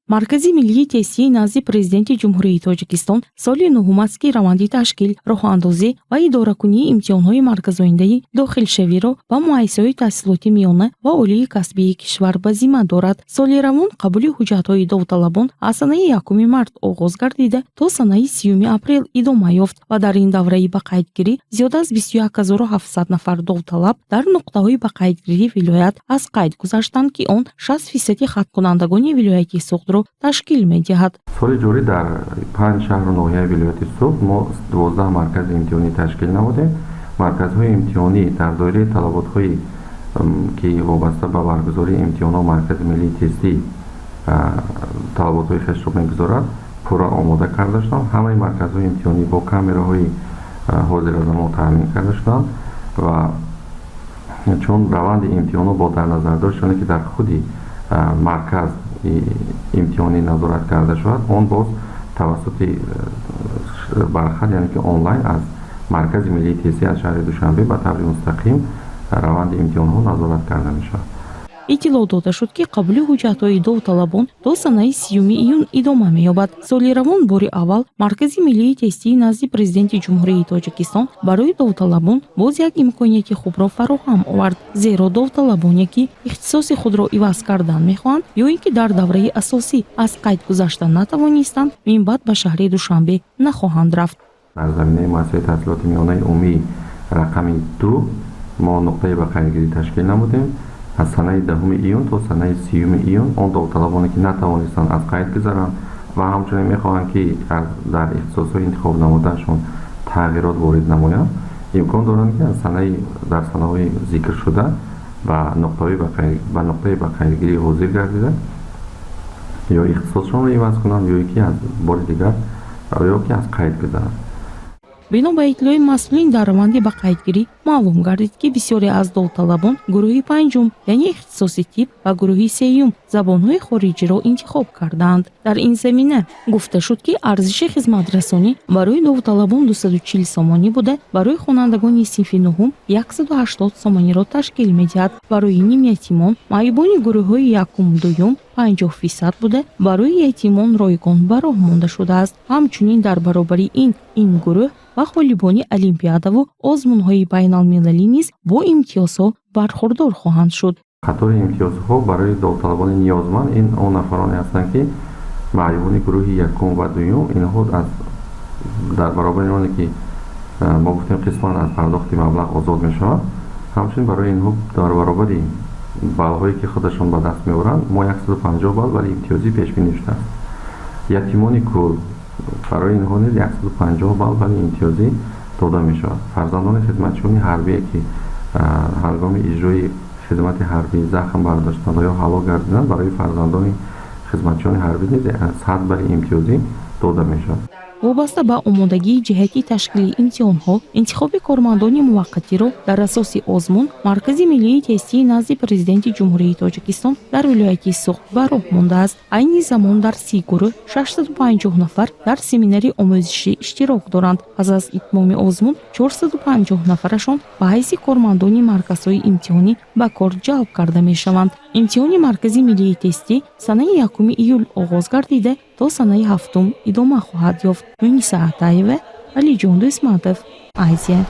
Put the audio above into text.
Маркази миллии тестии назди Президенти Ҷумҳурии Тоҷикистон соли нуҳум аст, ки раванди ташкил, роҳандозӣ ва идоракунии имтиҳонҳои марказоиндаи дохилшавиро ба муассисаҳои таҳсилоти миёна ва олии касбии кишвар ба зимма дорад. Соли равон қабули ҳуҷҷатҳои довталабон аз санаи 1 март оғоз гардида, то санаи 30 апрел идома ёфт ва дар ин давраи ба қайдгирӣ зиёда аз 21 700 нафар довталаб дар нуқтаҳои ба қайдгирии вилоят аз қайд гузаштанд, ки он 60 фисади хатмкунандагони вилояти Суғдро ташкил медиҳад. Соли ҷорӣ дар панҷ шаҳру ноҳияи вилояти Суғд мо 12 маркази имтиҳонӣ ташкил намудем. Марказҳои имтиҳонӣ дар доираи талаботҳое, ки вобаста ба баргузории имтиҳонҳо Маркази миллии тестӣ талаботҳои хешро мегузорад, пурра омода карда шуданд. Ҳамаи марказҳои имтиҳонӣ бо камераҳои ҳозиразамон таъмин карда шуданд ва чун раванди имтиҳонҳо бо дар назардошти оне ки дар худи марказ имтиҳонӣ назорат карда шавад, он боз тавассути бархат, яъне ки онлайн, аз Маркази миллии тестӣ аз шаҳри Душанбе ба таври мустақим раванди имтиҳонҳо назорат карда мешавад. Иттилоъ дода шуд, ки қабули ҳуҷҷатҳои довталабон то санаи 30 июн идома меёбад. Соли равон бори аввал Маркази миллии тестии назди Президенти Ҷумҳурии Тоҷикистон барои довталабон боз як имконияти хубро фароҳам овард, зеро довталабоне, ки ихтисоси худро иваз кардан мехоҳанд ё ин ки дар давраи асосӣ аз қайд гузашта натавонистанд, минбаъд ба шаҳри Душанбе нахоҳанд рафт. Дар заминаи муассисаи таҳсилоти миёнаи умумии рақами 2 мо нуқтаи ба қайдгирӣ ташкил намудем. Аз санаи 10 июн то санаи 30 июн он довталабоне, ки натавонистанд аз қайд гузаранд ва ҳамчунин мехоҳанд, ки дар ихтисосҳои интихобнамудаашон тағйирот ворид намоянд, имкон доранд, ки аз санаи дар санаҳои зикршуда ба нуқтаи ба қайдгирӣ ҳозир гардида, ё ихтисосшонро иваз кунанд, ё ки аз бори дигар, ё ки аз қайд гузаранд. Бино ба иттилои масъулин, дар раванди ба қайдгирӣ маълум гардид, ки бисёре аз довталабон гурӯҳи панҷум, яъне ихтисоси тиб, ва гурӯҳи сеюм, забонҳои хориҷиро интихоб кардаанд. Дар ин замина гуфта шуд, ки арзиши хизматрасонӣ барои довталабон 240 сомонӣ буда, барои хонандагони синфи нуҳум 180 сомониро ташкил медиҳад. Барои нимятимон, маъюбони гурӯҳҳои якум, дуюм 50 фисад буда, барои ятимон ройгон ба роҳ монда шудааст. Ҳамчунин, дар баробари ин, ин гурӯҳ ва ғолибони олимпиадаву озмунҳои байналмилалӣ низ бо имтиёзҳо бархурдор хоҳанд шуд. Қатори имтиёзҳо барои довталабони ниёзманд ин он нафароне ҳастанд, ки маъюбони гурӯҳи якум ва дуюм. Инҳо аз дар баробари оне ки мо гуфтем, қисман аз пардохти маблағ озод мешаванд, ҳамчунин барои инҳо дар баробари баллҳое, ки худашон ба даст меоранд, мо 150 балл барои имтиёзӣ пешбинӣ шудааст. Ятимони кул, барои инҳо низ 150 балл барои имтиёзӣ дода мешавад. Фарзандони хизматчиёни ҳарбие, ки ҳангоми иҷрои хизмати ҳарбӣ захм бардоштанд ва ё ҳалок гардиданд, барои фарзандони хизматчиёни ҳарбӣ низ 100 балли имтиёзӣ дода мешавад. Вобаста ба омодагии ҷиҳати ташкили имтиҳонҳо, интихоби кормандони муваққатиро дар асоси озмун Маркази миллии тестии назди Президенти Ҷумҳурии Тоҷикистон дар вилояти Суғд ба роҳ мондааст. Айни замон дар 30 гурӯҳ 650 нафар дар семинари омӯзишӣ иштирок доранд. Пас аз итмоми озмун 450 нафарашон ба ҳайси кормандони марказҳои имтиҳонӣ ба кор ҷалб карда мешаванд. Имтиҳони Маркази миллии тестӣ санаи 1 июл оғоз гардида, то санаи 7 идома хоҳад ёфт. Муниса Атаева, Алиҷон Дӯсматов, Азия.